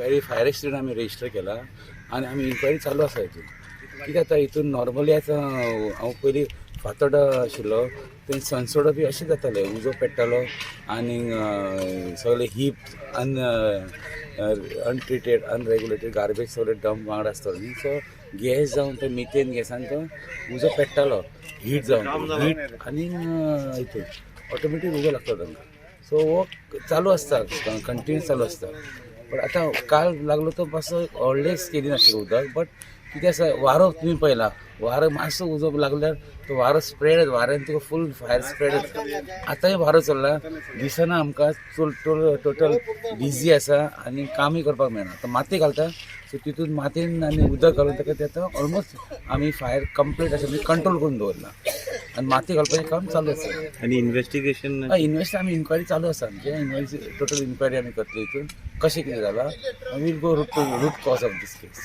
Enquiry fire accident आमी register केला आनी आमी इन्क्वायरी चालू आसा हितून. कितें जाता हितून नॉर्मली आतां हांव पयलीं फातोर्डा आशिल्लो थंय सनसोडो बी अशें जातालें, उजो पेट्टालो आनी सगळे हीप अनट्रिटेड अनरेगुलेटेड गार्बेज सगळे डंप वांगडा आसतालो न्ही. सो गॅस जावन तो मिथेन गॅसान तो उजो पेट्टालो, हीट जावन हीट आनी हितून ऑटोमॅटीक उजो लागता तांकां. सो हो चालू आसता, कंटिन्यूस चालू आसता. बट आतां काल लागलो तो मातसो व्हडले स्केलीन आशिल्लो उदक. बट कितें आसा, वारो तुमी पळयला, वारो मातसो उजो लागल्यार तो वारो स्प्रेड, वाऱ्यान तुका फूल फायर स्प्रेड जाता. आतांय वारो चल्ला, दिसना आमकां. टोटल बिजी आसा आनी कामूय करपाक मेळना. आतां माती घालता, सो तितून मातयेन आनी उदक घालून ताका ते आतां ऑलमोस्ट आमी फायर कंप्लीट आसा म्हणजे कंट्रोल करून दवरला आनी माती घालपाचें काम चालू आसा. आनी इन्व्हेस्टिगेशन? हय, इन्वेस्ट आमी इन्क्वायरी चालू आसा आमचे. इन्क्वायरी, टोटल इन्क्वायरी आमी करतले. हितून कशें कितें जाला, we'll go root to root cause of this case.